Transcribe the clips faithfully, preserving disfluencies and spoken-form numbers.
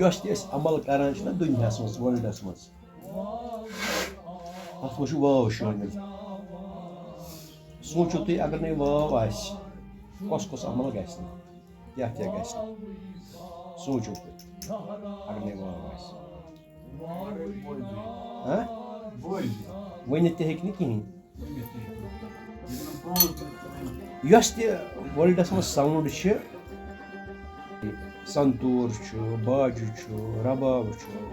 یۄس تہِ أسۍ عمل کران چھِ نہ دُنیاہَس منٛز، ورلڈَس منٛز، تَتھ منٛز چھُ واو شٲمِل۔ سوٗنٛچِو تُہۍ، اگر نَے واو آسہِ، کۄس کۄس عمل گژھِ نہٕ، کیٛاہ کیٛاہ گژھِ نہٕ؟ سوٗنٛچِو تُہۍ، اگر نَے واو آسہِ۔ ہاں؟ ؤنِتھ تہِ ہیٚکہِ نہٕ کِہیٖنۍ۔ یۄس تہِ ورلڈَس منٛز ساوُنٛڈ چھِ، سنتوٗر چھُ، باجہِ چھُ، رباب چھُ،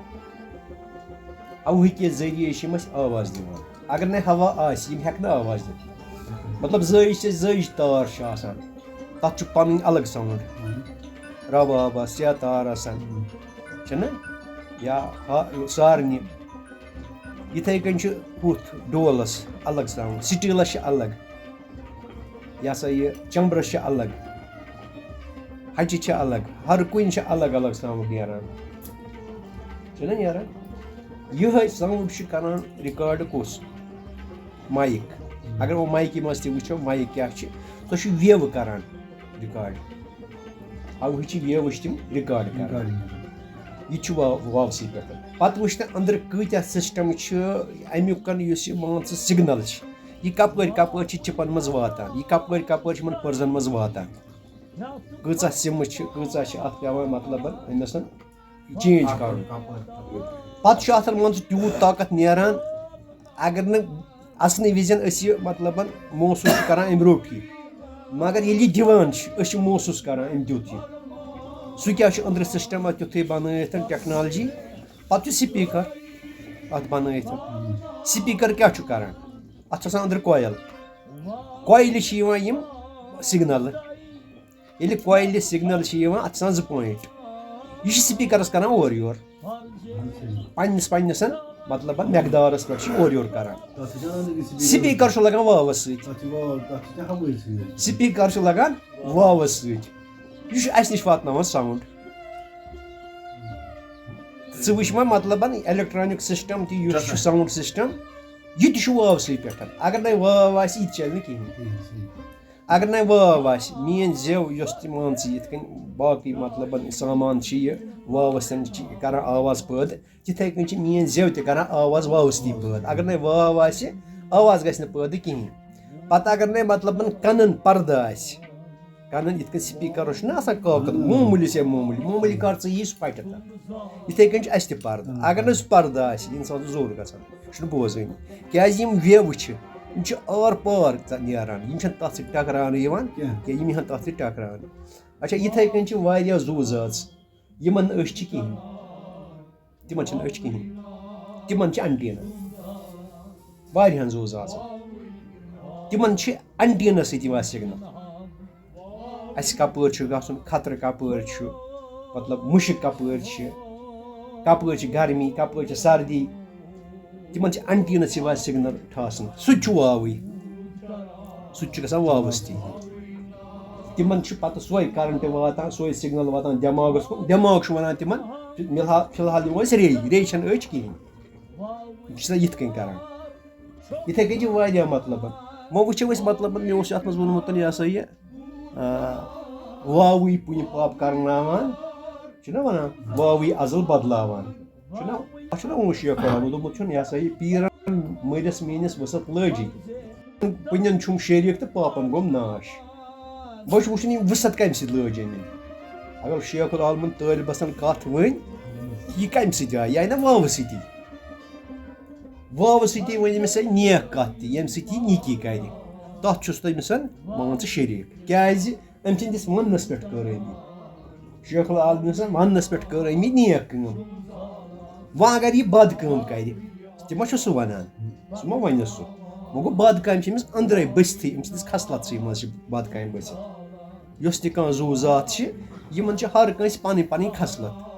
اَوہٕکہِ ذٔریعہٕ چھِ یِم اَسہِ آواز دِوان۔ اگر نہٕ ہوا آسہِ، یِم ہٮ۪کہٕ نہٕ آواز دِتھ۔ مطلب، زٲج چھِ، زٲج تار چھِ آسان، تَتھ چھُ پَنٕنۍ الگ ساوُنٛڈ۔ ربابَس یا تارَس، چھِنہ؟ یا ہا-، سارنہِ۔ یِتھَے کٔنۍ چھُ ہُتھ ڈولَس الگ ساوُنٛڈ، سِٹیٖلَس چھِ الگ، یہِ ہسا یہِ چمبرس چھِ الگ، ہچہِ چھِ الگ، ہر کُنہِ چھِ الگ الگ ساوُنٛڈ نیران، چھُنہ نیران؟ یِہوٚے ساوُنٛڈ چھُ کران رِکارڈ کُس؟ مایِک۔ اگر وۄنۍ مایِکہِ منٛز تہِ وٕچھو، مایِک کیٛاہ چھِ؟ سۄ چھِ ویوٕ کران رِکارڈ۔ اَوہٕچہِ ویوٕ چھِ تِم رِکارڈ کران۔ یہِ تہِ چھُ وا-، واوسٕے پٮ۪ٹھ۔ پتہٕ وٕچھ نہٕ أنٛدرٕ کۭتیٛاہ سسٹم چھِ اَمیُک، یُس یہِ، مان ژٕ، سِگنل چھِ۔ یہِ کپٲرۍ کپٲرۍ چھِ چِپن منٛز واتان، یہِ کپٲرۍ کپٲرۍ چھِ یِمن پٔرزن منٛز واتان، کۭژاہ سِمہٕ چھِ، کۭژاہ چھِ اَتھ پٮ۪وان، مطلب، أمِس چینج کرُن۔ پتہٕ چھُ اَتھ منٛز تیوٗت طاقت نیران، اگر نہٕ اَژنہٕ وِزِ أسۍ یہِ، مطلب، محسوٗس چھِ کران أمۍ روٚٹ یہِ، مگر ییٚلہِ یہِ دِوان چھِ، أسۍ چھِ محسوٗس کران أمۍ دیُت یہِ۔ سُہ کیٛاہ چھُ أنٛدرٕ سسٹم اَتھ تیُتھُے بنٲیِتھ، ٹیکنالوجی؟ پتہٕ چھُ سپیکر اَتھ بنٲیِتھ۔ سپیکر کیٛاہ چھُ کران؟ اَتھ چھُ آسان أنٛدرٕ کویل، کویلہِ چھِ یِوان یِم سِگنَلہٕ۔ ییٚلہِ کویلہِ سِگنَل چھِ یِوان، اَتھ چھِ آسان زٕ پویِنٛٹ۔ یہِ چھِ سپیکرَس کران اورٕ یورٕ۔ پنٛنِس، پنٛنِس، مطلب، مٮ۪قدارَس پٮ۪ٹھ چھِ اورٕ یورٕ کران۔ سپیکر چھُ لگان واوَس سۭتۍ۔ سپیکر چھُ لگان واوَس سۭتۍ۔ یہِ چھُ اَسہِ نِش واتناوان ساوُنٛڈ۔ ژٕ وٕچھ وۄنۍ، مطلب، electronic system تہِ یُس چھُ، ساوُنٛڈ سسٹم، یہِ تہِ چھُ واوسٕے پٮ۪ٹھ۔ اگر نَے واو آسہِ، یہِ تہِ چلہِ نہٕ کِہیٖنۍ۔ اگر نَے واو آسہِ، میٛٲنۍ زٮ۪و یۄس تہِ، مان ژٕ، یِتھ کٔنۍ باقٕے، مطلب، سامان چھِ یہِ واوَس سۭتۍ چھِ کران آواز پٲدٕ، تِتھَے کٔنۍ چھِ میٛٲنۍ زٮ۪و تہِ کران آواز واوَس سۭتۍ پٲدٕ۔ اگر نَے واو آسہِ، آواز گژھِ نہٕ پٲدٕ کِہیٖنۍ۔ پتہٕ اگر نَے، مطلب، کَنَن پردٕ آسہِ، کَنَن یِتھ کٔنۍ سپیکرَس چھُنہ آسان کاکَد، معموٗلی سے معموٗلی، معموٗلی کر ژٕ یی، سُہ پھٹہِ تَتھ۔ یِتھَے کٔنۍ چھُ اَسہِ تہِ پردٕ۔ اگر نہٕ سُہ پردٕ آسہِ، اِنسان چھُ زوٚر گژھان، چھُنہٕ بوزٲنی۔ کیٛازِ یِم ویوٕ چھِ، یِم چھِ آر پار ژ-، نیران، یِم چھِنہٕ تَتھ سۭتۍ ٹکراونہٕ یِوان کینٛہہ۔ کینٛہہ، یِم یِہَن تَتھ سۭتۍ ٹکراونہٕ۔ اچھا، یِتھَے کٔنۍ چھِ واریاہ زُو زٲژ، یِمَن نہٕ أچھ چھِ کِہیٖنۍ۔ تِمَن چھِنہٕ أچھ کِہیٖنۍ۔ تِمَن چھِ antenna۔ واریاہَن زُو زٲژَن۔ تِمَن چھِ antenna سۭتۍ یِوان سِگنَل۔ اَسہِ کَپٲرۍ چھُ گژھُن، خطرٕ کَپٲرۍ چھُ، مطلب، مُشُک کَپٲرۍ چھِ، کَپٲرۍ چھِ گرمی، کَپٲرۍ چھِ سردی۔ تِمَن چھِ antenna سۭتۍ یِوان سِگنَل ٹھاسنہٕ۔ سُہ تہِ چھُ واوٕے۔ سُہ تہِ چھُ گژھان واوَس تہِ۔ تِمَن چھُ پَتہٕ سۄے current واتان، سۄے سِگنَل واتان دٮ۪ماغَس کُن۔ دٮ۪ماغ چھُ وَنان تِمَن، فِلحال، فِلحال دِمو أسۍ ریٚیہِ، ریٚیہِ چھَنہٕ أچھ کِہیٖنۍ۔ یہِ چھِ آسان یِتھ کٔنۍ کَران۔ یِتھَے کٔنۍ چھِ واریاہ مطلب۔ وۄنۍ وٕچھو أسۍ مطلب، مےٚ اوس یَتھ منٛز ووٚنمُت، یہِ ہسا یہِ، آ، واوٕے پُنہِ پاپ کرناوان، چھُنہ وَنان، واوٕے ازل بدلاوان۔ چھُنہ، اَتھ چھُنہ ووٚنمُت شیخ العالمَن، دوٚپمُت چھُنہٕ، یہِ ہسا یہِ پیٖرَن مٔرِس میٛٲنِس وُسعت لٲجی۔ پُنٮ۪ن چھُم شریٖک تہٕ پاپَن گوٚم ناش۔ وۄنۍ چھُ وٕچھُن، یِم وُسعت کَمہِ سۭتۍ لٲج أمۍ؟ اگر شیخ العالمَن طٲلبَس کَتھ ؤنۍ، یہِ کَمہِ سۭتۍ آیہِ؟ یہِ آیہِ نہ واوٕ سۭتی۔ واوٕ سۭتی ؤنۍ أمِس سۄ نیک کَتھ تہِ، ییٚمہِ سۭتۍ یہِ نیکی کَرِ۔ تَتھ چھُس تہٕ أمِس، مان ژٕ، شریٖک۔ کیٛازِ؟ أمۍ سٕنٛدِس وَننَس پٮ۪ٹھ کٔر أمۍ۔ شیخ العالمین سٕنٛدِ وَننَس پٮ۪ٹھ کٔر أمۍ یہِ نیک کٲم۔ وۄنۍ اگر یہِ بد کٲم کَرِ، تہِ ما چھُ سُہ وَنان؟ سُہ ما وَنہِ سُہ؟ وۄنۍ گوٚو، بد کامہِ چھِ أمِس أنٛدرَے بٔسۍتھٕے، أمۍ سٕنٛدِس خصلتسٕے منٛز چھِ بد کامہِ بٔسِتھ۔ یۄس تہِ کانٛہہ زُو زاتھ چھِ، یِمَن چھِ ہر کٲنٛسہِ پَنٕنۍ پَنٕنۍ خصلت۔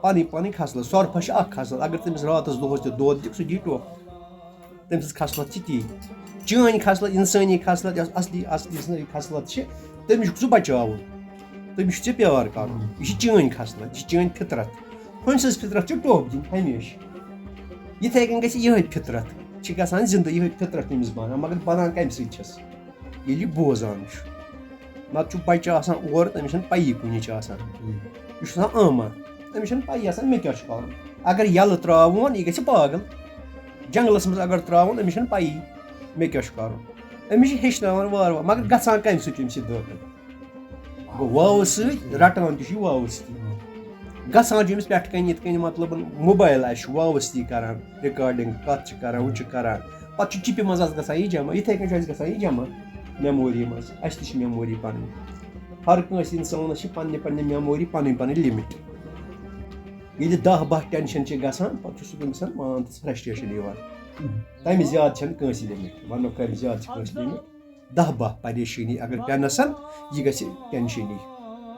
پَنٕنۍ پَنٕنۍ خصلت۔ سۄرپھَس چھِ اَکھ خصلت، اگر تٔمِس راتَس دۄہَس تہِ دۄد دِکھ، سُہ دی ٹوٚپھ۔ تٔمۍ سٕنٛز خصلت چھِ تی۔ چٲنۍ خصلت، اِنسٲنی خصلت، یۄس اَصلی، اَصلی اِنسٲنی خصلت چھِ، تٔمِس چھُکھ ژٕ بَچاوُن۔ تٔمِس چھُ ژےٚ پیار کَرُن۔ یہِ چھِ چٲنۍ خصلت، یہِ چھِ چٲنۍ فطرت۔ ہُمۍ سٕنٛز فطرت چھِ ٹوٚپھ دِنۍ ہمیشہِ۔ یِتھَے کٔنۍ گژھِ یِہوٚے فطرت، چھِ گژھان زِندٕ، یِہوٚے فطرت تٔمِس بَنان، مگر بَنان کَمہِ سۭتۍ چھَس؟ ییٚلہِ یہِ بوزان چھُ۔ نَتہٕ چھُ بَچہٕ آسان اورٕ، تٔمِس چھَنہٕ پَیی کُنِچ آسان۔ یہِ چھُ آسان عامہ۔ أمِس چھَنہٕ پَیی آسان مےٚ کیٛاہ چھُ کَرُن۔ اگر یَلہٕ ترٛاوون، یہِ گژھِ پاگل۔ جنٛگلَس منٛز اگر ترٛاوون، أمِس چھَنہٕ پَیی مےٚ کیٛاہ چھُ کَرُن۔ أمِس چھِ ہیٚچھناوان وارٕ وارٕ، مگر گژھان کَمہِ سۭتۍ چھُ أمِس یہِ دٲخٕل؟ گوٚو واوٕ سۭتۍ، رَٹان تہِ چھُ یہِ واوٕ سۭتی۔ گژھان چھُ أمِس پٮ۪ٹھٕ کَنہِ یِتھ کٔنۍ، مطلب، موبایل اَسہِ چھُ واوٕ سۭتی کَران، ریکارڈِنٛگ کَتھ چھِ کَران، ہُہ چھِ کَران۔ پَتہٕ چھُ چِپہِ منٛز اَتھ گژھان یہِ جمع، یِتھَے کٔنۍ چھُ اَسہِ گژھان یہِ جمع میموری منٛز۔ اَسہِ تہِ چھِ میموری پَنٕنۍ۔ ہر کٲنٛسہِ اِنسانَس چھِ پنٛنہِ پنٛنہِ میموری، پَنٕنۍ پَنٕنۍ لِمِٹ۔ ییٚلہِ دَہ باہ ٹٮ۪نشَن چھِ گژھان، پَتہٕ چھُ سُہ تٔمِس مان تہٕ فرسٹریشَن یِوان۔ تَمہِ زیادٕ چھَنہٕ کٲنٛسہِ لِمِٹ، وَنو کَمہِ زیادٕ چھِ کٲنٛسہِ لِمِٹ۔ دَہ باہ پریشٲنی اگر پٮ۪نَسَن، یہِ گژھِ ٹٮ۪نشَنی۔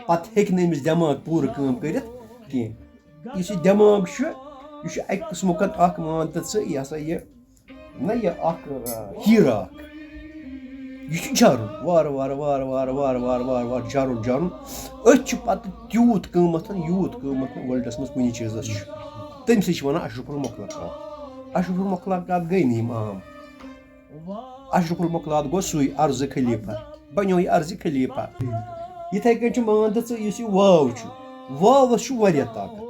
پَتہٕ ہیٚکہِ نہٕ أمِس دٮ۪ماغ پوٗرٕ کٲم کٔرِتھ کینٛہہ۔ یُس یہِ دٮ۪ماغ چھُ، یہِ چھُ اَکہِ قٕسمُک اَکھ، مان تہٕ ژٕ، یہِ ہسا یہِ، نہ یہِ اَکھ، آ، ہیٖرٕ اَکھ۔ یہِ چھُ جَرُن، وارٕ وارٕ، وارٕ وارٕ، وارٕ وارٕ، وارٕ وارٕ جَرُن، جَرُن۔ أتھۍ چھُ پَتہٕ تیوٗت قۭمَتھ، یوٗت قۭمَتھ worldس منٛز کُنہِ چیٖزَس چھُ۔ تٔمۍ سٕے چھِ وَنان اشرف المخلوقات۔ اشرف المخلوقات گٔے نہٕ یِم عام۔ اشرف المخلوقات گوٚو سُے عرض خلیفہ، بنیو یہِ عرض خلیفہ۔ یِتھَے کٔنۍ چھُ، مان تہٕ ژٕ، یُس یہِ واو چھُ، واوَس چھُ واریاہ طاقت۔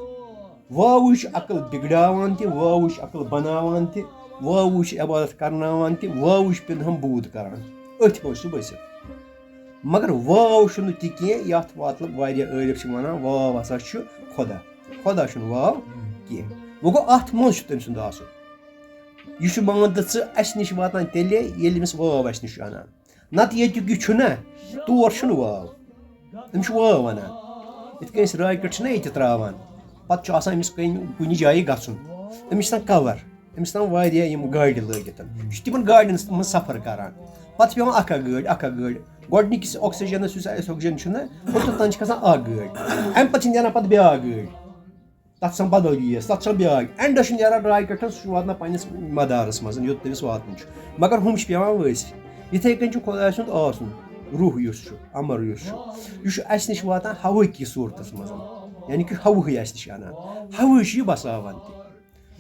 واوٕے چھُ عقل بِگڑاوان تہِ، واوٕے چھُ عقل بناوان تہِ، واوٕے چھُ عبادت کرناوان تہِ، واوٕے چھُ پِنہم بوٗد کران۔ أتھۍ منٛز چھُ بٔسِتھ۔ مگر واو چھُنہٕ تہِ کینٛہہ، یَتھ مطلب واریاہ عٲرِف چھِ وَنان، واو ہسا چھُ خۄدا۔ خۄدا چھُنہٕ واو کینٛہہ۔ وۄنۍ گوٚو، اَتھ منٛز چھُ تٔمۍ سُنٛد آسُن۔ یہِ چھُ، مان تہٕ ژٕ، اَسہِ نِش واتان تیٚلے، ییٚلہِ أمِس واو اَسہِ نِش چھُ اَنان۔ نتہٕ ییٚتیُک یہِ چھُنہ، تور چھُنہٕ واو۔ أمِس چھُ واو وَنان۔ یِتھ کٔنۍ أسۍ راکٮ۪ٹ چھِنہ ییٚتہِ ترٛاوان، پَتہٕ چھُ آسان أمِس کُنہِ، کُنہِ جایہِ گژھُن۔ أمِس چھِ آسان کَوَر، أمِس چھِ آسان واریاہ یِم گاڑِ لٲگِتھ۔ یہِ چھُ تِمَن گاڑٮ۪ن منٛز سفر کَران۔ پَتہٕ چھِ پٮ۪وان اَکھ اَکھ گٲڑۍ، اَکھ اَکھ گٲڑۍ۔ گۄڈٕنِکِس oxygenس، یُس اَسہِ oxygen چھُنہ، اوٚتَتھ تام چھِ کھسان اَکھ گٲڑۍ۔ اَمہِ پَتہٕ چھِ نیران پَتہٕ بیٛاکھ گٲڑۍ۔ تَتھ چھِ آسان بدل گیس، تَتھ چھِ آسان بیٛاکھ۔ اینڈَس چھُ نیران راکٮ۪ٹَس، سُہ چھُ واتان پنٛنِس مدارَس منٛز، یوٚت تٔمِس واتُن چھُ۔ مگر ہُم چھِ پٮ۪وان ؤسۍ۔ یِتھَے کٔنۍ چھُ خۄداے سُنٛد آسُن، روح یُس چھُ، اَمر یُس چھُ، یہِ چھُ اَسہِ نِش واتان ہَوہٕکی صوٗرتَس منٛز، یعنی کہِ ہَوہٕے اَسہِ نِش اَنان۔ ہَوہٕے چھُ یہِ بَساوان تہِ۔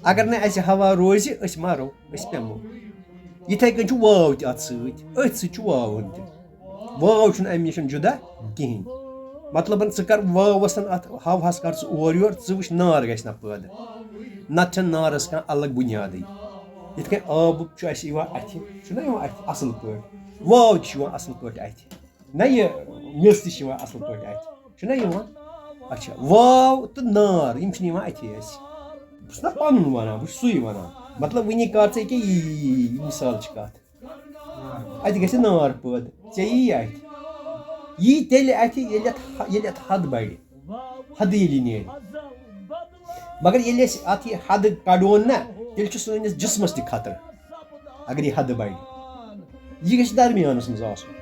اگر نہٕ اَسہِ ہَوا روزِ، أسۍ مَرو، أسۍ پٮ۪مو۔ یِتھَے کٔنۍ چھُ واو تہِ اَتھ سۭتۍ، أتھۍ سۭتۍ چھُ واو ہُن تہِ۔ واو چھُنہٕ اَمہِ نِش جُدا کِہیٖنۍ۔ مطلبن، ژٕ کر واوس تن، اَتھ ہَوہَس کر ژٕ اورٕ یورٕ، ژٕ وٕچھ نار گژھِ نہ پٲدٕ۔ نتہٕ چھَنہٕ نارس کانٛہہ الگ بُنیادٕے۔ یِتھ کٔنۍ آب چھُ اَسہِ یِوان اَتھِ، چھُنہ یِوان اَتھِ اَصٕل پٲٹھۍ، واو تہِ چھُ یِوان اَصٕل پٲٹھۍ اَتھِ۔ نہ یہِ میٚژ تہِ چھِ یِوان اَصٕل پٲٹھۍ اَتھِ، چھُنہ یِوان؟ اچھا، واو تہٕ نار، یِم چھِنہٕ یِوان اَتھِ اَسہِ۔ بہٕ چھُس نہ پَنُن وَنان، بہٕ چھُس سُے وَنان۔ مطلب، وٕنی کر ژٕ ییٚکیٛاہ یی، یی، یی، یہِ مِثال چھِ کَتھ۔ اَتہِ گژھِ نار پٲدٕ، ژےٚ یی اَتھِ۔ یی تیٚلہِ اَتھِ، ییٚلہِ اَتھ، ییٚلہِ اَتھ حد بَڑِ، حدٕ ییٚلہِ نیرِ۔ مگر ییٚلہِ أسۍ اَتھ یہِ حدٕ کَڑون نہ، تیٚلہِ چھُ سٲنِس جسمَس تہِ خطرٕ، اگر یہِ حدٕ بَڑِ۔ یہِ گژھِ درمیانَس منٛز آسُن،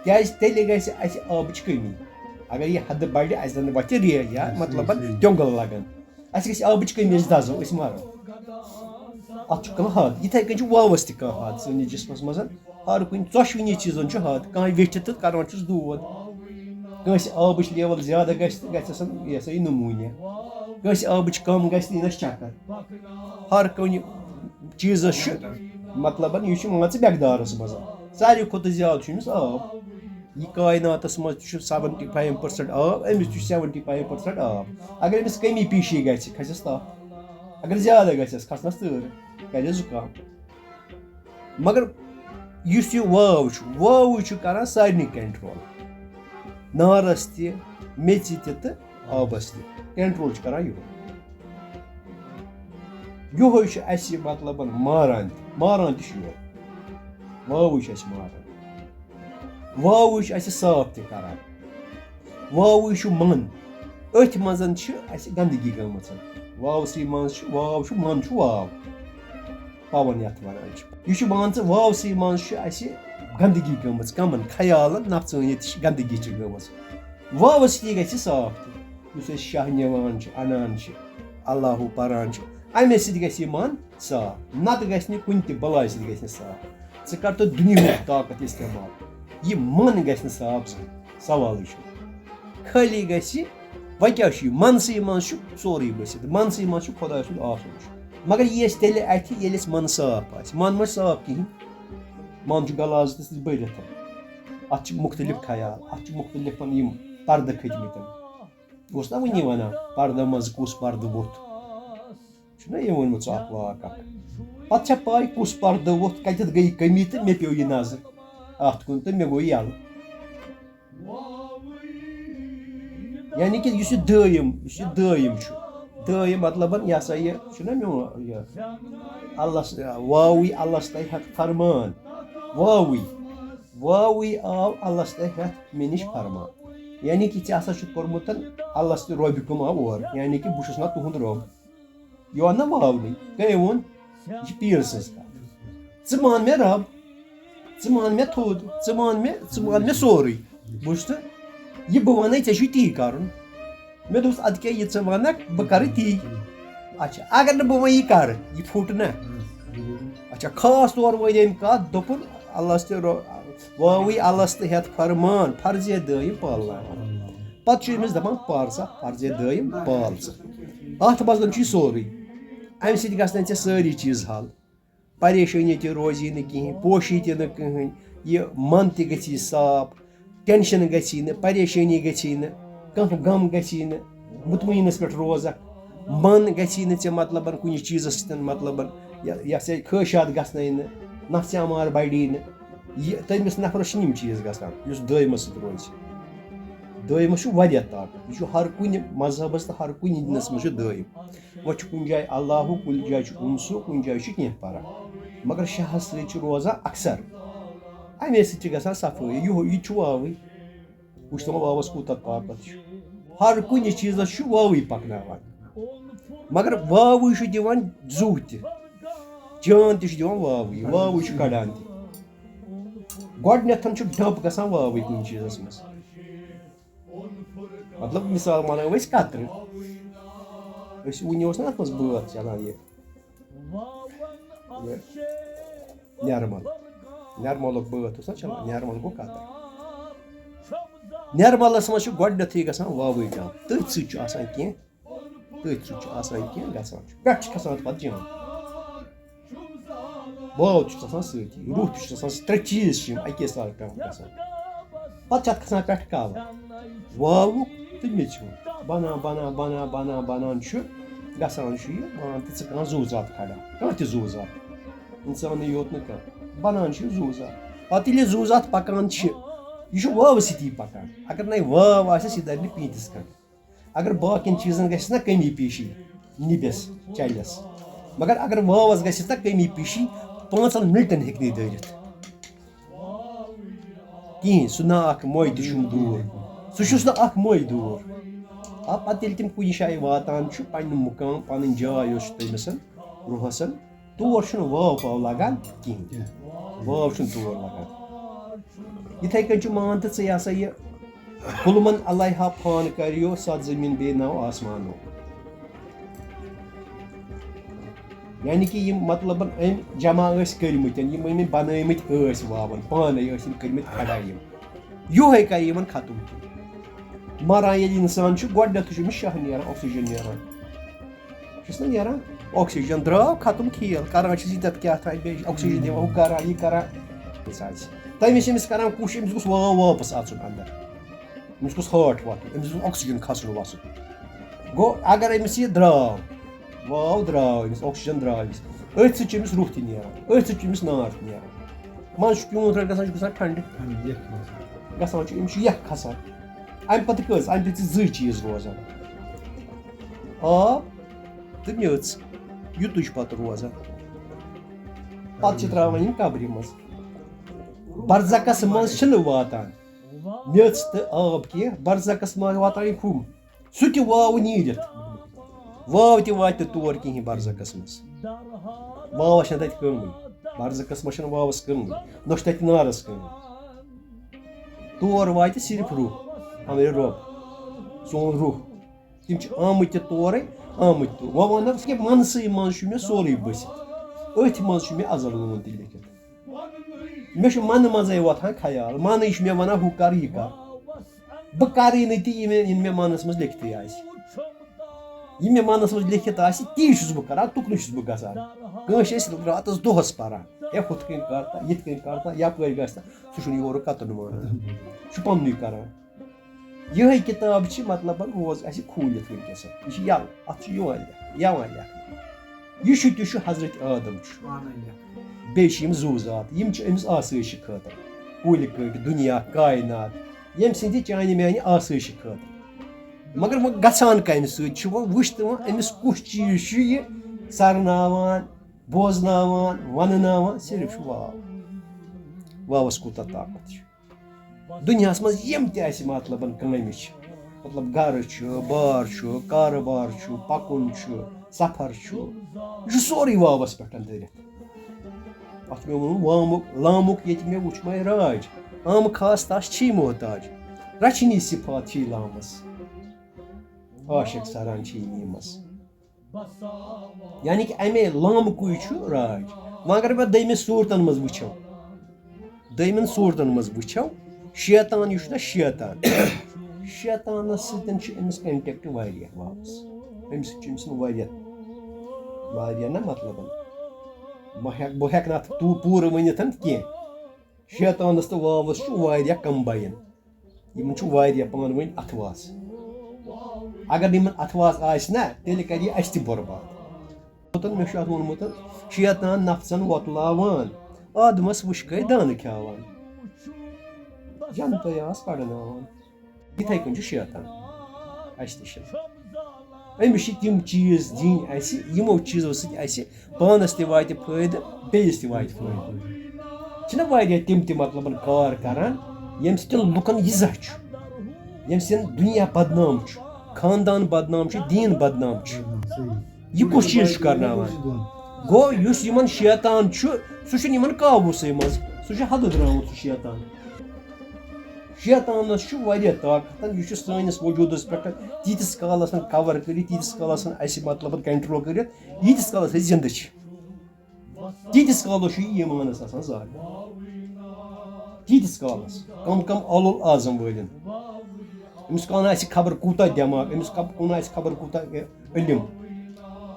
کیٛازِ تیٚلہِ گژھِ اَسہِ آبٕچ کٔمی۔ اگر یہِ حدٕ بَڑِ، اَسہِ زَن وَتھِ ریٚہہ یا، مطلب، تیوٚنٛگل لَگَن۔ اَسہِ گژھِ آبٕچ کٔمی، أسۍ دَزو، أسۍ مَرو۔ اَتھ چھُ کانٛہہ حد، یِتھَے کٔنۍ چھُ واوَس تہِ کانٛہہ حد سٲنِس جسمَس منٛز۔ ہر کُنہِ ژۄشوٕنی چیٖزَن چھُ حد، کانٛہہ ویٚٹھِ تہٕ کَران چھُس دود۔ کٲنٛسہِ آبٕچ لیول زیادٕ گژھِ تہٕ گژھٮ۪س یہِ ہسا یہِ نموٗنیا۔ کٲنٛسہِ آبٕچ کم گژھِ تہٕ یِنَس چکر۔ ہر کُنہِ چیٖزَس چھُ، مطلب، یہِ چھُ، مان ژٕ، مقدارَس منٛز۔ ساروی کھۄتہٕ زیادٕ چھُ أمِس آب۔ یہِ کائناتَس منٛز تہِ چھُ seventy five percent آب، أمِس تہِ چھُ seventy five percent آب۔ اگر أمِس کمی پیٖشی گژھِ، کھسٮ۪س تاپھ۔ اگر زیادٕ گژھٮ۪س، کھسنَس تۭر، کَرٮ۪س زُکام۔ مگر یُس یہِ واو چھُ، واوٕے چھُ کران سارنٕے کنٹرول۔ نارس تہِ، میٚژِ تہِ تہٕ آبس تہِ کنٹرول چھُ کران یِہوٚے۔ یِہوٚے چھُ اَسہِ، مطلب، ماران تہِ، ماران تہِ چھُ یِہوٚے۔ واوٕے چھُ اَسہِ ماران۔ واوٕے چھُ اَسہِ صاف تہِ کران۔ واوٕے چھُ من۔ أتھۍ منٛز چھِ اَسہِ گنٛدگی گٔمٕژ۔ واوسٕے منٛز چھُ، واو چھُ، من چھُ واو۔ پاوَن یَتھ وَنان چھِ۔ یہِ چھُ، مان ژٕ، واوسٕے منٛز چھُ اَسہِ گنٛدگی گٔمٕژ، کَمَن خیالَن، نفژٲنیت چھِ، گنٛدگی چھِ گٔمٕژ۔ واوَس سۭتی گژھِ صاف تہِ۔ یُس أسۍ شاہ نِوان چھِ، اَنان چھِ، اللہُ پَران چھِ، اَمے سۭتۍ گژھِ یہِ من صاف۔ نَتہٕ گژھِ نہٕ کُنہِ تہِ بَلایہِ سۭتۍ گژھِ نہٕ صاف۔ ژٕ کَر تہٕ دُنیاہُک طاقت استعمال، یہِ من گژھِ نہٕ صاف زٕہٕنۍ۔ سوالٕے چھُنہٕ۔ خٲلی گژھِ، وۄنۍ کیٛاہ چھُ یہِ؟ منسٕے منٛز چھُ سورُے بٔسِتھ، منسٕے منٛز چھُ خۄداے سُنٛد آسُن چھُ۔ مگر یہِ اَسہِ تیٚلہِ اَتھِ، ییٚلہِ اَسہِ من صاف آسہِ۔ من ما چھُ صاف کِہیٖنۍ۔ من چھُ گلازٕ تہِ سۭتۍ بٔرِتھ۔ اَتھ چھِ مُختٔلِف خیال، اَتھ چھِ مُختٔلِف یِم پردٕ کھٔتۍ مٕتۍ۔ اوس نا وٕنی وَنان، پردٕ منٛز کُس پردٕ ووٚتھ؟ چھُنہ یہِ ووٚنمُت ژٕ اکھ واکھ اکھ؟ پتہٕ چھےٚ پاے کُس پردٕ ووٚتھ، کتٮ۪تھ گٔیہِ کٔمی تہٕ مےٚ پیوٚو یہِ نظر۔ اتھ کُن تہٕ مےٚ گوٚو یَلہٕ۔ یعنی کہِ یُس یہِ دٲیِم، یُس یہِ دٲیِم چھُ، دٲیِم مطلبن یہِ ہسا یہِ چھُنہ میون یہِ اللہ س-، واوٕے اللہ تۄہہِ ہٮ۪تھ فرمان، واوٕے، واوٕے آو اللہ تۄہہِ ہٮ۪تھ مےٚ نِش فرمان۔ یعنی کہِ ژےٚ ہسا چھُ کوٚرمُت اللہ تہِ رۄبِ کُم آو اورٕ، یعنی کہِ بہٕ چھُس نہ تُہُنٛد رۄب۔ یہِ وَن نہ واونٕے، کٔمۍ ووٚن؟ یہِ چھِ پیٖر سٕنٛز کَتھ۔ ژٕ مان مےٚ رَب، ژٕ مان مےٚ تھوٚد، ژٕ مان مےٚ، ژٕ مان مےٚ سورُے۔ بوٗزتھٕ؟ یہِ بہٕ وَنَے، ژےٚ چھُے تی کَرُن۔ مےٚ دوٚپُس، اَدٕ کیٛاہ، یہِ ژٕ وَنَکھ، بہٕ کَرٕ تی۔ اچھا، اگر نہٕ بہٕ وۄنۍ یہِ کَرٕ، یہِ پھُٹ نہ۔ اچھا، خاص طور وَنے أمۍ کَتھ، دوٚپُن، اللہ تہِ رو-، واوٕے اللہ تہِ ہٮ۪تھ فرمان، فرضے دٲیِم پالناوان۔ پتہٕ چھُ أمِس دَپان، "پَر سا، فرضے دٲیِم پال ژٕ۔" اَتھ منٛز چھُ یہِ سورُے۔ اَمہِ سۭتۍ گژھن ژےٚ سٲری چیٖز حل۔ پریشٲنی تہِ روزی نہٕ کِہیٖنۍ، پوشی تہِ نہٕ کٕہٕنۍ، یہِ من تہِ گژھی صاف، ٹینشن گژھی نہٕ، پریشٲنی گژھی نہٕ، کانٛہہ غم گژھی نہٕ، مطمینس پٮ۪ٹھ روزکھ۔ من گژھی نہٕ ژےٚ مطلبن کُنہِ چیٖزس سۭتۍ مطلبن، یہِ، یہِ ہسا یہِ خٲہشات گژھنَے نہٕ، نفسہِ امار بڑی نہٕ۔ یہِ تٔمِس نفرس چھِنہٕ یِم چیٖز گژھان یُس دٲیمس سۭتۍ روزِ۔ دٲیمس چھُ واریاہ طاقت، یہِ چھُ ہر کُنہِ مذہبس تہٕ ہر کُنہِ دِنس منٛز چھُ دٲیم۔ وۄنۍ چھُ کُنہِ جایہِ اللہُ، کُنہِ جایہِ چھُ انسُ، کُنہِ جایہِ چھُ کینٛہہ فرق، مگر شاہس سۭتۍ چھُ روزان اکثر۔ امے سۭتۍ چھِ گژھان صفٲیی۔ یِہوٚے، یہِ تہِ چھُ واوٕے۔ وٕچھ تِمو واوَس کوٗتاہ طاقت چھُ۔ ہر کُنہِ چیٖزَس چھُ واوٕے پَکناوان۔ مگر واوٕے چھُ دِوان زُو تہِ۔ جان تہِ چھُ دِوان واوٕے۔ واوٕے چھُ کَڑان تہِ۔ گۄڈٕنٮ۪تھ چھُ ڈَب گژھان واوٕے کُنہِ چیٖزَس منٛز۔ مطلب، مِثال وَنو أسۍ کَترِ۔ أسۍ وٕنہِ اوس نہ اَتھ منٛز بٲتھ چَلان یہِ۔ یہِ نٮ۪رمَل۔ نٮ۪رمَلُک بٲتھ اوس نہ چَلان، نٮ۪رمَل گوٚو کَتٕر۔ نٮ۪رمَلَس منٛز چھُ گۄڈٕنٮ۪تھٕے گژھان واوٕے ڈَب، تٔتھۍ سۭتۍ چھُ آسان کینٛہہ، تٔتھۍ سۭتۍ چھُ آسان کینٛہہ گژھان چھُ، پٮ۪ٹھٕ چھُ کھَسان اَتھ پَتہٕ جان۔ واو تہِ چھُس آسان سۭتی، روح تہِ چھُس آسان سۭتۍ، ترٛےٚ چیٖز چھِ یِم اَکے ساتہٕ پٮ۪ٹھ گژھان۔ پَتہٕ چھِ اَتھ کھَسان پٮ۪ٹھٕ کَل۔ واوُک تہٕ میٚژِ ہُنٛد۔ بَنان، بَنان، بَنان، بَنان، بَنان چھُ، گژھان چھُ یہِ، مان تہٕ ژٕ کانٛہہ زُو زات کھڑا، کانٛہہ تہِ زُو زات۔ اِنسانٕے یوت نہٕ کانٛہہ، بَنان چھُ یہِ زُو زات۔ پَتہٕ ییٚلہِ یہِ زُو زات پَکان چھِ، یہِ چھُ واوٕ سۭتی پَکان۔ اگر نَے واو آسٮ۪س، یہِ دَرِ نہٕ پیٖنٛتِس کانٛہہ۔ اگر باقین چیٖزن گژھِ نا کمی پیٖشی، نِبس، چلس، مگر اگر واوس گژھِ نا کمی پیٖشی، پانٛژن مِنٹن ہیٚکہِ نہٕ یہِ دٲرِتھ کِہیٖنۍ۔ سُہ نا اکھ موے تہِ چھُم دوٗر، سُہ چھُس نہٕ اکھ موے دوٗر۔ آ، پتہٕ ییٚلہِ تِم کُنہِ جایہِ واتان چھُ، پننہِ مُقام، پنٕنۍ جاے یۄس چھِ تٔمِس، روحس، تور چھُنہٕ واو پاو لگان کِہیٖنۍ۔ واو چھُنہٕ تور لگان۔ یِتھَے کٔنۍ چھُ، مان تہٕ ژٕ، یہِ ہسا یہِ، "قل من علیہا فان کریو ست زمین بیٚیہِ نو آسمانو۔" یعنی کہِ یِم، مطلبن، أمۍ جمع ٲسۍ کٔرمٕتۍ، یِم أمۍ بنٲومٕتۍ ٲسۍ واوَن، پانَے ٲسۍ یِم کٔرمٕتۍ کھڑا یِم۔ یِہوٚے کرِ یِمن ختم کینٛہہ۔ مران ییٚلہِ اِنسان چھُ، گۄڈٕنٮ۪تھٕے چھُ أمِس شاہ نیران، oxygen نیران۔ چھُس نہ نیران، oxygen درٛاو، ختم کھیل۔ کران چھِس یہِ تَتھ کیٛاہ تام، بیٚیہِ oxygen دِوان، ہُہ کران، یہِ کران۔ یہِ سا آسہِ۔ تٔمِس چھِ أمِس کران کوٗشِش، أمِس گوٚژھ واو واپس اَژُن اَندر۔ أمِس گوٚژھ heart واتُن، أمِس گوٚژھ oxygen کھسُن وَسُن۔ گوٚو، اگر أمِس یہِ درٛاو، واو درٛاو أمِس، oxygen درٛاو أمِس، أتھۍ سۭتۍ چھُ أمِس روح تہِ نیران، أتھۍ سۭتۍ چھُ أمِس نار تہِ نیران۔ منٛز چھُ پیوٗنت رَٹھ گژھان، چھُ گژھان ٹھنڈٕ۔ اَمہِ یَکھ منٛز۔ گژھان چھُ، أمِس چھُ یَکھ کھسان۔ اَمہِ پَتہٕ کٔژ؟ اَمہِ پَتہٕ چھِ زٕے چیٖز روزان۔ آب تہٕ میٚژ، یُتُے چھُ پَتہٕ روزان۔ پَتہٕ چھِ ترٛاوان یِم قبرِ منٛز۔ برزخس منٛز چھِنہٕ واتان میٚژ تہٕ آب کینٛہہ، برزخس منٛز واتان یہِ ہُم، سُہ تہِ واو نیٖرِتھ۔ واو تہِ واتہِ نہٕ تور کِہیٖنۍ برزخس منٛز۔ واوس چھَنہٕ تَتہِ کٲمٕے۔ برزخس منٛز چھَنہٕ واوس کٲمٕے، نہ چھُ تَتہِ نارس کٲمٕے۔ تور واتہِ صرف روح، امرِ رۄب، سون روح۔ تِم چھِ آمٕتۍ تہِ تورے، آمٕتۍ تور۔ وۄنۍ وَنَس کہِ منسٕے منٛز چھُ مےٚ سورُے بٔسِتھ۔ أتھۍ منٛز چھُ مےٚ ازل نوٗن تہِ لیکھِتھ۔ مےٚ چھُ منہٕ منٛزَے وۄتھان خیال، منٕے چھُ مےٚ وَنان، "ہُہ کَر، یہِ کَر۔" بہٕ کَرٕے نہٕ تہِ، یہِ مےٚ، یہِ مےٚ منَس منٛز لیکھتٕے آسہِ۔ یہِ مےٚ منَس منٛز لیکھِتھ آسہِ، تی چھُس بہٕ کَران، تُکنُے چھُس بہٕ گژھان۔ کٲنٛسہِ ٲسۍ راتَس دۄہَس پَران، "ہے، ہُتھ کٔنۍ کَر تہٕ، یِتھ کٔنۍ کَر تہٕ، یَپٲرۍ گژھِ تہٕ"، سُہ چھُنہٕ یورٕ کَتُن مانان۔ سُہ چھُ پَننُے کَران۔ یِہے کِتاب چھِ، مطلب، روز اَسہِ کھوٗلِتھ وٕنکیٚس۔ یہِ چھِ یَلہٕ، اَتھ چھُ یِوان لیکھ-، یَوان لیکھنہٕ۔ یہِ چھُ تہِ چھُ حضرت آدم چھُ۔ پانَے لیکھنہٕ۔ بیٚیہِ چھِ یِم زُو زات، یِم چھِ أمِس آسٲیشہِ خٲطرٕ۔ کُلۍ کٔٹۍ، دُنیا، کائنات، ییٚمہِ سٕنٛدِ چانہِ میانہِ آسٲیشہِ خٲطرٕ۔ مگر وۄنۍ گژھان کَمہِ سۭتۍ چھُ؟ وۄنۍ وٕچھ تہٕ وۄنۍ أمِس کُس چیٖز چھُ یہِ سَرناوان، بوزناوان، وَنناوان؟ صرف چھُ واو۔ واوَس کوٗتاہ طاقت چھُ۔ دُنیاہَس منٛز یِم تہِ اَسہِ مطلبَن کامہِ چھِ، مطلب گَرٕ چھُ، بار چھُ، کارٕبار چھُ، پَکُن چھُ، سفر چھُ، یہِ چھُ سورُے واوَس پٮ۪ٹھ دٔرِتھ۔ اَتھ چھُ مےٚ ووٚنمُت وامُک، لامُک ییٚتہِ مےٚ وُچھ مَے راج۔ عام خاص تَس چھی محتاج، رَچھنی صفات چھی لامَس، عاشق سَران چھی نیٖمَس۔ یعنی کہِ اَمے لامکُے چھُ راج۔ وۄنۍ اگر بہٕ دوٚیمِس صوٗرتَن منٛز وٕچھو، دوٚیمٮ۪ن صوٗرتَن منٛز وٕچھو، شیطان یُس چھُنہ شیطان، شیطانَس سۭتۍ چھُ أمِس contact واریاہ واپَس۔ أمِس سۭتۍ چھُ أمِس واریاہ، واریاہ نہ مطلب، بہٕ ہٮ۪کہٕ، بہٕ ہٮ۪کہٕ نہٕ اَتھ تو پوٗرٕ ؤنِتھ کینٛہہ۔ شیطانَس تہٕ واوَس چھُ واریاہ combine۔ یِمَن چھُ واریاہ پانہٕ ؤنۍ اَتھواس۔ اگر نہٕ یِمَن اَتھواس آسہِ نہ، تیٚلہِ کَرِ یہِ اَسہِ تہِ برباد۔ ووٚنمُت، مےٚ چھُ اَتھ ووٚنمُت، شیطان نفژَن وۄتلاوان، آدمَس وٕچھ گٔے دانہٕ کھیاوان، جنتَے آس پَرناوان۔ یِتھَے کٔنۍ چھُ شیطان اَسہِ تہِ چھِ۔ أمِس چھِ تِم چیٖز دِنۍ اَسہِ، یِمو چیٖزو سۭتۍ اَسہِ پانَس تہِ واتہِ فٲیدٕ، بیٚیِس تہِ واتہِ فٲیدٕ۔ چھِنہ واریاہ تِم تہِ مطلبَن کار کَران، ییٚمہِ سۭتۍ لُکَن یہِ زَہہ چھُ، ییٚمہِ سۭتۍ دُنیا بدنام چھُ، خاندان بدنام چھُ، دیٖن بدنام چھُ۔ یہِ کُس چیٖز چھُ کرناوان؟ گوٚو یُس یِمَن شیطان چھُ، سُہ چھُنہٕ یِمَن قابوٗسٕے منٛز، سُہ چھُ حدٕ درٛامُت سُہ شیطان۔ شیطانَس چھُ واریاہ طاقت، یہِ چھُ سٲنِس وجوٗدَس پٮ۪ٹھ تیٖتِس کالَس cover کٔرِتھ، تیٖتِس کالَس اَسہِ مطلب control کٔرِتھ، ییٖتِس کالَس أسۍ زِندٕ چھِ۔ تیٖتِس کالَس چھُ یہِ ایٖمانَس آسان زاگان۔ تیٖتِس کالَس کم کم اولو اعظم وٲلٮ۪ن، أمِس کُن آسہِ خبر کوٗتاہ دٮ۪ماغ، أمِس کم-، کُن آسہِ خبر کوٗتاہ علم،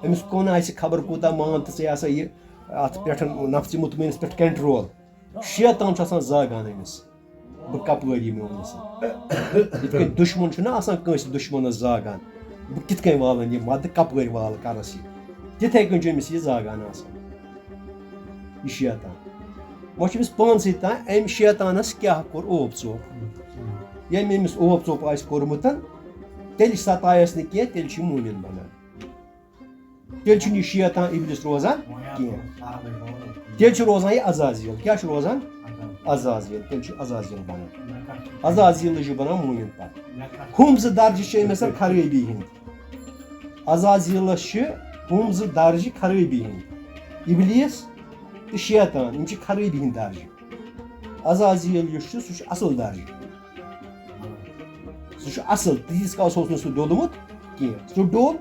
أمِس کُن آسہِ خبر کوٗتاہ، مان تہٕ ژٕ، یہِ ہسا یہِ اَتھ پٮ۪ٹھ نفسِ مطمئنس پٮ۪ٹھ control۔ شیطان چھُ آسان زاگان أمِس، بہٕ کَپٲرۍ یِمہٕ أمِس سۭتۍ۔ یِتھ کٔنۍ دُشمَن چھُنہ آسان کٲنٛسہِ دُشمَنَس زاگان، بہٕ کِتھ کٔنۍ والَن یہِ مَدٕ، کَپٲرۍ والہٕ کَرَس یہِ، تِتھَے کٔنۍ چھُ أمِس یہِ زاگان آسان، یہِ شیطان۔ وۄنۍ چھُ أمِس پانسٕے تام أمۍ شیطانَس کیٛاہ کوٚر اوپ ژوپ۔ ییٚمۍ أمِس اوپ ژوپ آسہِ کوٚرمُت، تیٚلہِ ستایَس نہٕ کینٛہہ، تیٚلہِ چھُ مومِن بَنان۔ تیٚلہِ چھُنہٕ یہِ شیطان ابلیس روزان کینٛہہ۔ تیٚلہِ چھُ روزان یہِ عزازیل۔ کیٛاہ چھُ روزان؟ عزازیل۔ تیٚلہِ چھُ عزازیل بَنان۔ عزازیل چھُ بَنان مومِن پَتہٕ۔ ہُم زٕ درجہٕ چھِ أمِس خرٲبی ہِنٛدۍ۔ عزازیلَس چھِ ہُم زٕ درجہٕ خرٲبی ہِنٛدۍ۔ ابلیس تہٕ شیطان، یِم چھِ خرٲبی ہِنٛدۍ درجہٕ۔ عزازیل یُس چھُ، سُہ چھُ اَصٕل درجہٕ۔ سُہ چھُ اَصٕل، تیٖتِس کالَس اوس نہٕ سُہ ڈوٚلمُت کینٛہہ۔ سُہ ڈوٚل،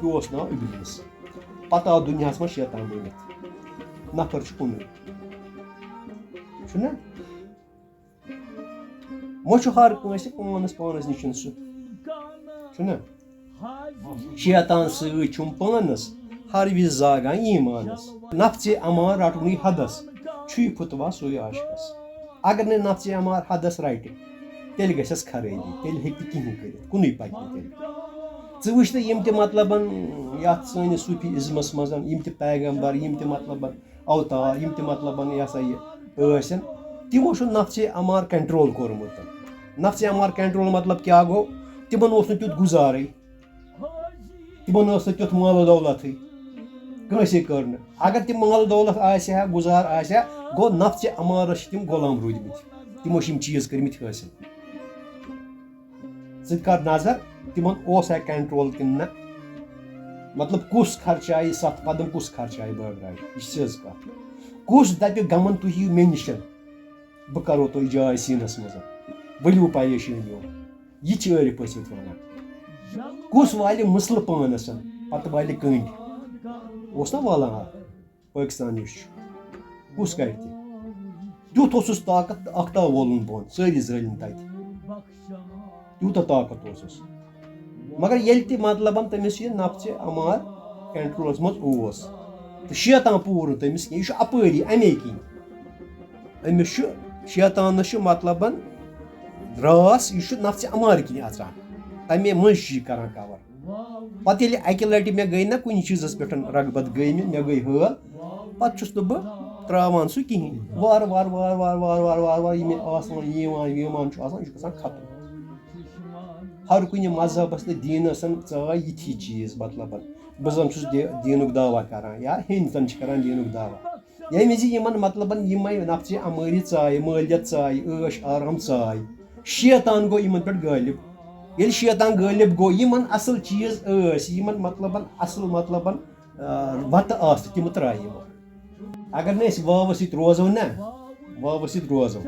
یہِ اوس ناو ابلیس۔ پَتہٕ آو دُنیاہَس منٛز شیطان بٔنِتھ۔ نفر چھُ کُنُے۔ چھُنہ؟ وۄنۍ چھُ ہر کٲنٛسہِ پانَس پانَس نِش سُہ۔ چھُنہ؟ شیطان سۭتۍ چھُم پانَس ہر وِزِ زاگان ایٖمانَس۔ نفژِ امان رَٹُن یہِ حدَس، چھُے فتوا سُے عاشقَس۔ اگر نہٕ نفژِ امان حدَس رَٹہِ، تیٚلہِ گژھٮ۪س خرٲبی، تیٚلہِ ہیٚکہِ نہٕ کِہیٖنۍ کٔرِتھ، کُنُے پَکہِ نہٕ تیٚلہِ۔ ژٕ وٕچھ تہٕ یِم تہِ مطلبَن یَتھ سٲنِس صوٗفی ازمَس منٛز، یِم تہِ پیغمبر، یِم تہِ مطلبَن اوتار، یِم تہِ مطلبَن یہِ ہسا یہِ ٲسِن، تِمو چھُ نفژِ امار control کوٚرمُت۔ نفژِ امار control مطلب کیٛاہ گوٚو؟ تِمن اوس نہٕ تیُتھ گُزارٕے، تِمن ٲس نہٕ تیُتھ مال و دولتٕے، کٲنٛسے کٔر نہٕ۔ اگر تِم مال و دولت آسہِ ہا، گُزار آسہِ ہا، گوٚو نفژِ امارس چھِ تِم غلام روٗدمٕتۍ، تِمو چھِ یِم چیٖز کٔرمٕتۍ حٲصِل۔ ژٕ تہِ کر نظر، تِمن اوس ہے control کِنہٕ نہ؟ مطلب، کُس خرچایہِ ستھ قدم، کُس خرچایہِ بٲگراوِ؟ یہِ چھِ سیٚز کتھ۔ کُس دپہِ غمن تُہۍ یِیِو مےٚ نِش، بہٕ کرو تۄہہِ جاے سیٖنس منٛز، ؤلِو پریشٲنیو۔ یہِ چھِ عٲرِف ٲسمٕتۍ ونان۔ کُس والہِ مسلہٕ پانس، پتہٕ والہِ کٔنڈۍ؟ اوس نا والان اکھ؟ پٲکِستان یُس چھُ، کُس کَرِ تہِ؟ تیُتھ اوسُس طاقت تہٕ اَختاب وولُن بۄن، سٲری زٲلِم تَتہِ۔ تیوٗتاہ طاقت اوسُس۔ مگر ییٚلہِ تہِ مطلبَن تٔمِس یہِ نفژِ اَمار کنٹرولَس منٛز اوس، تہٕ شیطان پوٗر نہٕ تٔمِس کینٛہہ، یہِ چھُ اَپٲری، اَمے کِنۍ۔ أمِس چھُ، شیطانَس چھُ مطلبَن راس، یہِ چھُ نفسِ امارٕ کِنۍ اژان، تَمے منٛز چھُ یہِ کران کور۔ پتہٕ ییٚلہِ اکہِ لٹہِ مےٚ گٔے نہ کُنہِ چیٖزس پٮ۪ٹھ رغبت، گٔے مےٚ، مےٚ گٔے حٲل، پتہٕ چھُس نہٕ بہٕ تراوان سُہ کِہیٖنۍ۔ وارٕ وارٕ وارٕ وارٕ وارٕ وارٕ وارٕ وارٕ یہِ مےٚ آسان یِوان وِوان چھُ آسان، یہِ چھُ گژھان ختم۔ ہر کُنہِ مذہبس تہٕ دیٖنس ژاے یِتھی چیٖز، مطلب، بہٕ زن چھُس دِ-، دیٖنُک دعویٰ کران یا ہیٚنٛدۍ زن چھِ کران دیٖنُک دعویٰ۔ ییٚمہِ وِزِ یِمن، مطلب، یِمے نفسِ امٲری ژایہِ، مٲلیت ژایہِ، عٲش آرام ژایہِ، شیطان گوٚو یِمن پٮ۪ٹھ غٲلب۔ ییٚلہِ شیطان غٲلب گوٚو، یِمن اصل چیٖز ٲسۍ، یِمن، مطلب، اصل، مطلب، آ، وتہٕ آسہٕ، تِم ترایہِ یِمو۔ اگر نہٕ أسۍ واوس سۭتۍ روزو نہ، واوس سۭتۍ روزو،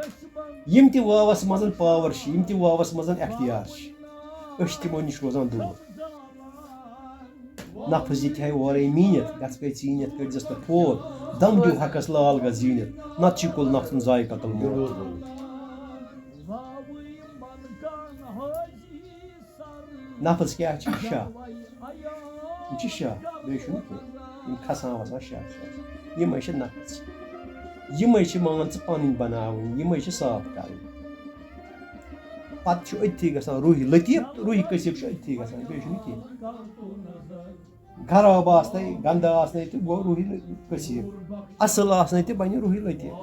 یِم تہِ واوس منٛز پاور چھِ، یِم تہِ واوس منٛز اختیار چھِ، أسۍ چھِ تِمو نِش روزان دوٗر۔ نفس یہِ تہِ ہاے اورے میٖنِتھ، گژھ گٔے ژیٖنِتھ، کٔرۍزٮ۪س نہٕ فوت۔ دم دیو حقس لال گژھ زیٖنِتھ، نتہٕ چھُ کُل نفسن ذائقہ الموت۔ نفس کیٛاہ چھِ؟ شاہ۔ یِم چھِ شاہ، بیٚیہِ چھُنہٕ کینٛہہ۔ یِم کھسان وسان شاہ چھِ۔ یِمے چھِ نفس۔ یِمے چھِ، مان ژٕ، پنٕنۍ بناوٕنۍ، یِمے چھِ صاف کرٕنۍ۔ پتہٕ چھُ أتھی گژھان روحی لطیف تہٕ روحی کثیف چھُ أتھی گژھان، بیٚیہِ چھُنہٕ کینٛہہ۔ خراب آسنے، گندٕ آسنے تہٕ گوٚو روحی کثیف۔ اصل آسنے تہٕ بنہِ روحی لطیف۔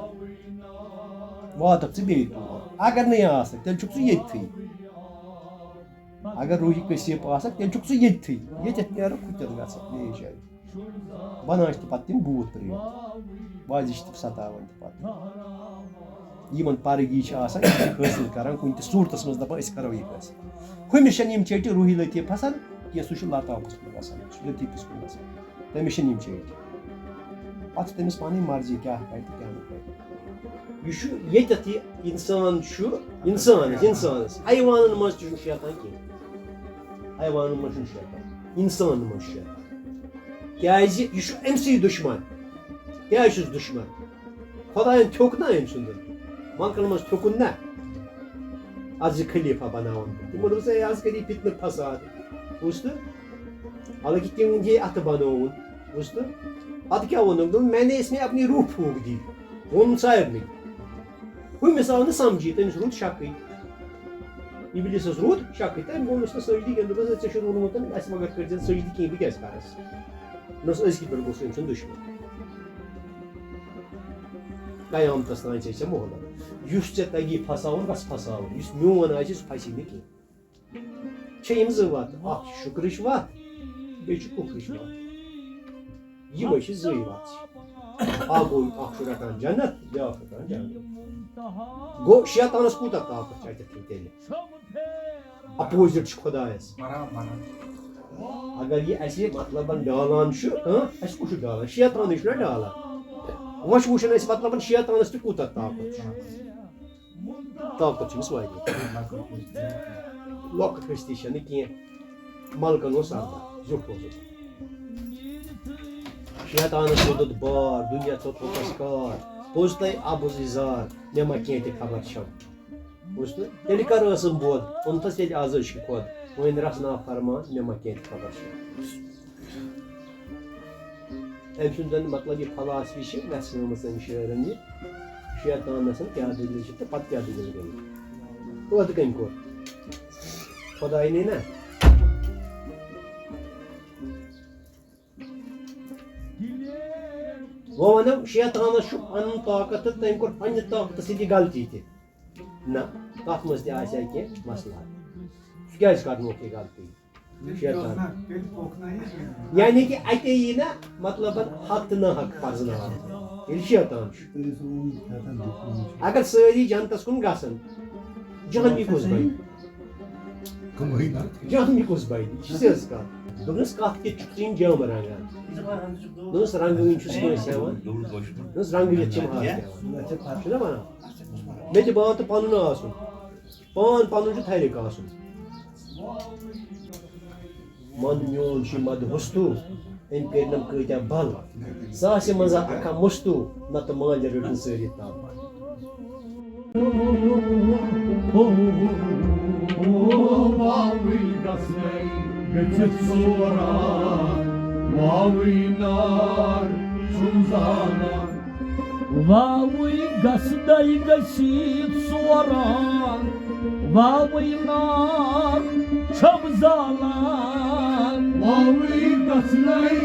واتکھ ژٕ بیٚیہِ تور۔ اگر نہٕ یہِ آسکھ، تیٚلہِ چھُکھ ژٕ ییٚتتھٕے۔ اگر روحی کثیف آسکھ، تیٚلہِ چھُکھ ژٕ ییٚتتھٕے۔ ییٚتٮ۪تھ نیرکھ، ہُتٮ۪تھ گژھکھ بیٚیِس جایہِ۔ بنان چھِ پتہٕ تِم بھوٗت پرٛیت۔ بازِ چھِ تِم ستاوان تہِ پتہٕ۔ یِمن پرگی چھِ آسان، یِم چھِ حٲصِل کران کُنہِ تہِ صوٗرتس منٛز، دپان، "أسۍ کرو یہِ حٲصِل۔" ہُمِس چھنہٕ یِم چیٹہِ روحی لطیف پھسان کینٛہہ، سُہ چھُ لطافس کُن وسان، سُہ چھُ لطیفس کُن وسان۔ تٔمِس چھنہٕ یِم چیٹہِ۔ پتہٕ چھِ تٔمِس پنٕنۍ مرضی کیٛاہ کرِ تہٕ کیٛاہ نہٕ کرِ۔ یہِ چھُ ییٚتٮ۪تھ یہِ انسان چھُ، انسانس، انسانس، حیوانن منٛز تہِ چھُنہٕ شیطان کینٛہہ۔ حیوانن منٛز چھُنہٕ شیطان، انسانن منٛز چھُ شیطان۔ کیازِ یہِ چھُ أمۍ سٕے دُشمن۔ کیازِ چھُس دُشمن؟ خۄدایَن تھیوٚک نہ أمۍ سُنٛد؟ ملکَن منٛز تھیوٚکُن نہ؟ از یہِ خلیفہ بناوان۔ تِمو دوٚپُس، "ہے، از کٔرِو فتنہٕ فساد۔" بوٗزتھٕ؟ حالانکہ تِہُنٛد یہِ اَتھٕ بنووُن۔ بوٗزتھٕ؟ پتہٕ کیٛاہ ووٚنُکھ؟ دوٚپُن، "میں نے اس میں اپنی روح پھونک دی۔" ووٚن سارنٕے۔ ہُمِس آو نہٕ سمجھی، تٔمِس روٗد شکٕے۔ ابلیسس روٗد شکٕے۔ تٔمۍ ووٚنُس نہٕ سجدٕ کینٛہہ، دوٚپُس، "ہے، ژےٚ چھُ روٚنمُت، اَسہِ مگر کٔرۍ زٮ۪ن سجدٕ کینٛہہ، بہٕ کیٛازِ کرس؟" نہ اوس أزکہِ پٮ۪ٹھ گوٚو سُہ أمۍ سُنٛد دُشمن۔ قیامتس تام چھے ژےٚ مۄہلت۔ یُس ژےٚ تگی پھساوُن، بس پھساوُن۔ یُس میون آسہِ، سُہ پھسی نہٕ کینٛہہ۔ چھےٚ یِم زٕ وَتہٕ، اکھ چھِ شُکرٕچ وَتھ، بیٚیہِ چھِ کُفرٕچ وَتھ۔ یِمے چھِ زٕے وَتہٕ۔ اکھ گوٚو، اکھ چھُ رٹان جنت، بیٛاکھ رٹان جہنم۔ گوٚو، شیطانس کوٗتاہ طاقت چھُ اَتٮ۪تھ تیٚلہِ؟ اپوزٹ چھُ خۄدایس۔ اگر یہِ اَسہِ مطلبن ڈالان چھُ، ہاں، اَسہِ کُس چھُ ڈالان؟ شیطانٕے چھُنہ ڈالان۔ وۄنۍ چھُ وٕچھُن اَسہِ مطلبن شیطانس تہِ کوٗتاہ طاقت چھُ۔ طاقت چھُ أمِس واریاہ۔ لۄکٕٹ ہستی چھَنہٕ کینٛہہ۔ ملکن اوس ارداہ، زیُٹھ اوس۔ شیطانس روٚٹُتھ بار، دُنیا ژوٚٹہوکس کار۔ پوٚز تۄہہِ ابُز اِزار، مےٚ ما کینٛہہ تہِ خبر چھَم۔ بوٗزتھٕ؟ تیٚلہِ کر ٲسٕم بود؟ اوٚنتھس ییٚلہِ آز عشقہِ خۄد۔ وۄنۍ رژھ نا فرمان، مےٚ ما کینٛہہ تہِ خبر چھَم۔ أمۍ سُنٛد زَن مطلب یہِ فلاسفی چھِ وٮ۪ژھنٲومٕژ أمۍ شٲعرَن یہِ، شیطانَس کیٛاہ دٔلیٖل چھِ تہٕ پَتہٕ کیٛاہ دٔلیٖل گٔے۔ پٲدٕ کٔمۍ کوٚر؟ خۄداے نے نا۔ وۄنۍ وَنو، شیطانَس چھُ پَنُن طاقت تہٕ تٔمۍ کوٚر پنٛنہِ طاقتہٕ سۭتۍ یہِ غلطی تہِ۔ نہ، تَتھ منٛز تہِ آسہِ ہا کینٛہہ مسلہٕ۔ سُہ کیٛازِ کَرنوکھ یہِ غلطی؟ شیطان۔ یعنی کہِ اَتے یی نہ، مطلب، حق تہٕ ناحق پرزناونہٕ۔ ییٚلہِ شیطان چھُ۔ اگر سٲری جنتس کُن گژھن، جہنمی کُس بنہِ؟ جہنمی کُس بنہِ؟ یہِ چھِ سیٚز کتھ۔ دوٚپنس، کتھ کِتھ چھُکھ ژٕ یِم جامہٕ رنگان؟ دوٚپنس، رنگہٕ وٕنۍ چھُس کٲنٛسہِ ہٮ۪وان۔ دوٚپنس، رنگہٕ وِتھ چھِم ہتھ ہٮ۪وان۔ چھُنہ ونان؟ مےٚ تہِ باتہٕ پنُن آسُن۔ پان پنُن چھُ تھرِ کاسُن۔ من میون چھُ مد ہوستو، أمۍ کٔرنم کۭتیاہ بل۔ ساسہِ منٛز اکھا مستو، نتہٕ مانہِ رٔٹن سٲری تل۔ واوٕے گژھنے گٔژھِتھ سوران، واوٕے نار چھُم زانان۔ واوٕے گژھنے گٔژھِتھ سوران، واوٕے نار چھُم زالان۔ واوٕے گژھنَے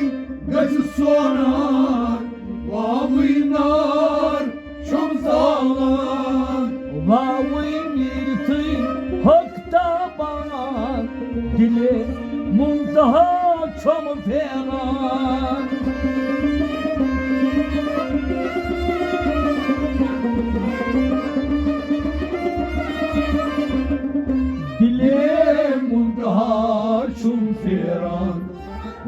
گژھِ سوران۔ واوٕے نار چھُم زالان۔ واوٕے نیٖرتھٕے حق تابان۔ دِلے منتہا چھُم پھیران۔ دِلے منتہا چھُم پھیران۔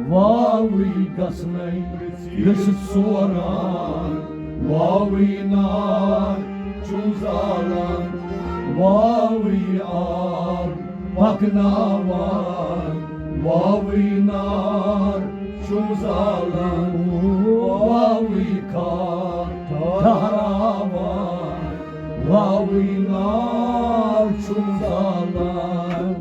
واوٕے گژھنَے گٔژھِتھ سوران۔ واوٕے نار چھُم زالان۔ واوٕے آب پکناوان۔ واوٕے نار چھُم زالان۔ واوٕے خاک ٹھہراوان۔ واوٕے نار چھُم زالان۔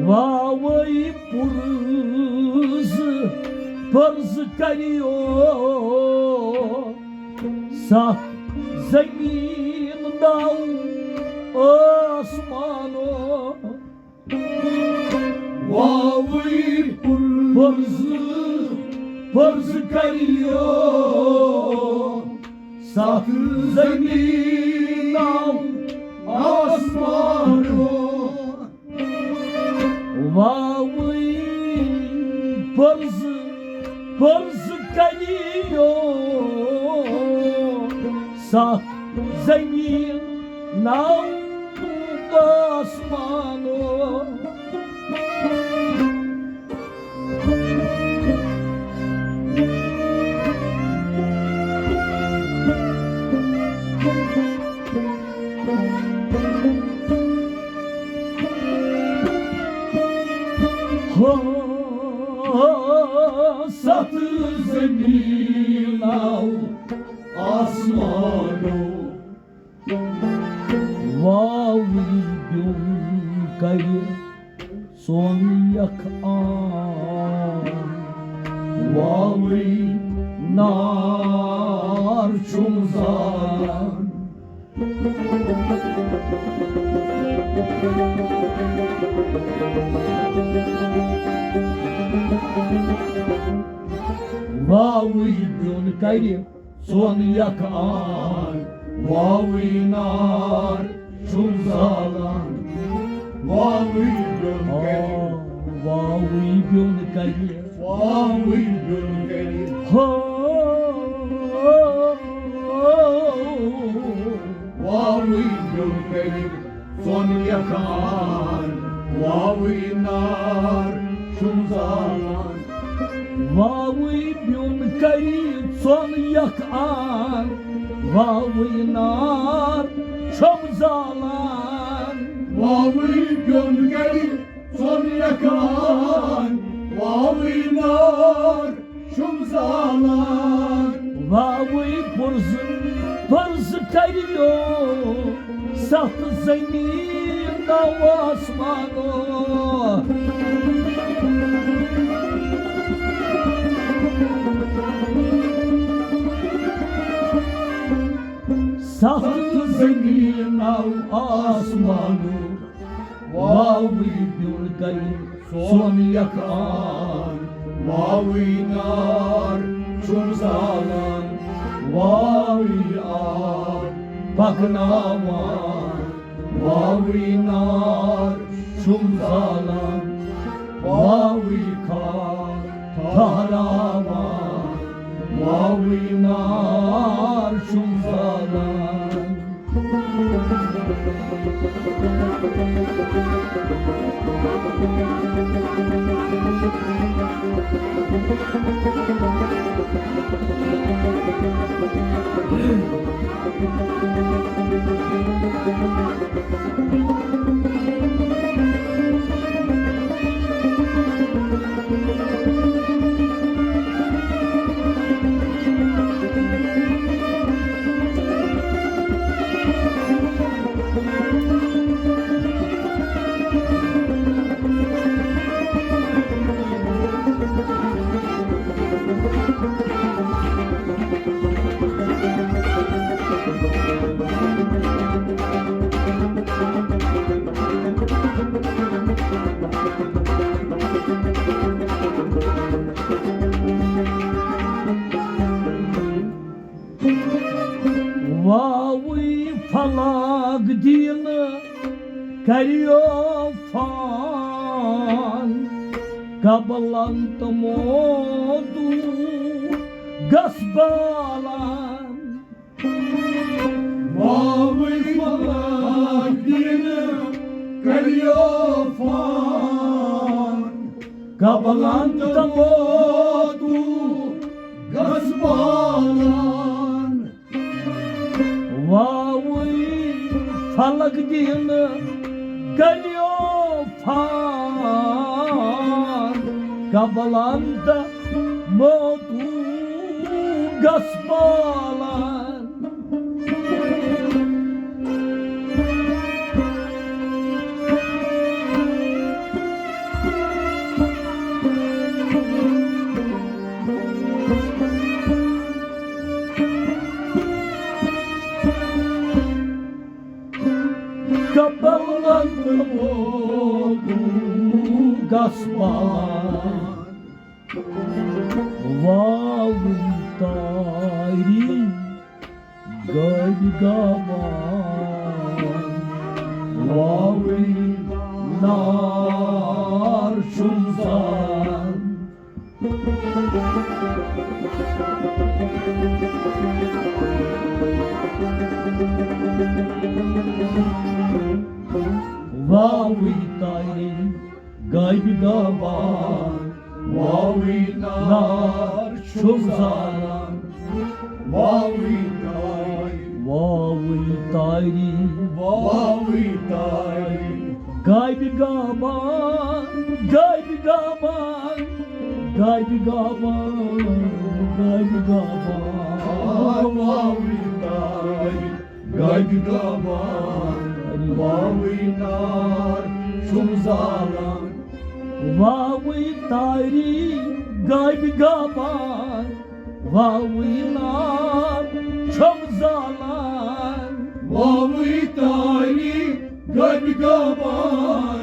واوٕے پُرزٕ پُرزٕ کریو ستھ زمین نو آسمانو۔ واوٕے پُرزٕ پُرزٕ کریو ستھ زمین نو آسمانو۔ واوٕے پُرزٕ پُرزٕ کریو ستھ زمین نو آسمانو۔ ہو ستھ زمین نو آسمانو۔ واوٕے بیوٚن کرِ سۄن یخ آن۔ واوٕے نار چھُم زالان۔ واوٕے بیوٚن کرِ سۄن یخ آن۔ واوٕے نار چھُم زالان۔ واوٕے بیوٚن کرِ۔ آ، واوٕے بیوٚن کرِ۔ واوٕے بیوٚن کرِ۔ ہو۔ واوٕے بیوٚن کرِ سۄن یخ آن۔ واوٕے نار چھُم زالان۔ واوٕے بیوٚن کرِ سۄن یخ آن۔ واوٕے نار چھُم زالان۔ واوٕے بیوٚن کرِ سۄن یخ آن۔ واوٕے نار چھُم زالان۔ واوٕے پُرزٕ پُرزٕ کریو ستھ زمین نو آسمانو۔ ستھ زمین نو آسمانو۔ واوٕے بیوٚن کرِ سۄن یخ آن۔ واوٕے نار چھُم زالان۔ واوٕے آب پکناوان۔ واوٕے نار چھُم زالان، واوٕے کھار ٹھہراوان، واوٕے نار چھُم زالان۔ واوٕے فلک دیٖنہٕ کریو فان، قبلن تہٕ موتوٗ گس بالان۔ واوٕے فلک دیٖنہٕ کریو فان، قبلن تہٕ موتوٗ گس بالان۔ واوٕے فلک دیٖنہٕ گلیو فان، قبلن تہٕ موتوٗ گس بالان۔ قبلن تہٕ موتوٗ گس بالان۔ واوٕے تاری گٲڑۍ گاوان، واوٕے نار چھُم زالان۔ واوٕے تاری گابہِ گابان، واوٕے نار چھُم زالان۔ واوٕے تاری، واوٕے تاری، واوٕے تاری۔ گابہِ گابان، گابہِ گابان، گابہِ گابان، گابہِ گابان۔ واوٕے تاری، گابہِ گابان، واوٕے نار چھُم زالان۔ واوٕے تاری، گابہِ گابان، واوٕے نار چھُم زالان۔ واوٕے تاری، گابہِ گابان،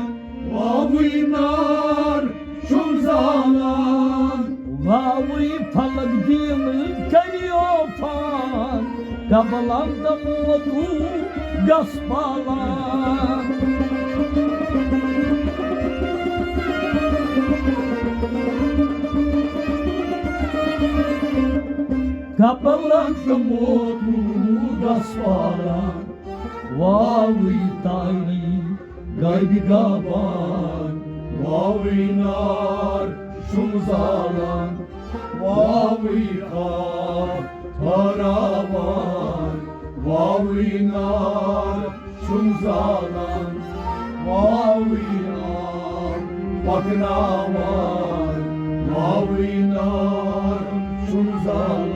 واوٕے نار چھُم زالان۔ واوٕے فلک دیٖنہٕ کریو فان، قبلن تہٕ موتوٗ گس بالان۔ قبلن تہٕ موتوٗ گس بالان۔ واوٕے تاری، گابہِ گابان، واوٕے نار چھُم زالان۔ واوٕے کھار ٹھہراوان، واوٕے نار چھُم زالان۔ واوٕے آب پکناوان، واوٕے نار چھُم زالان۔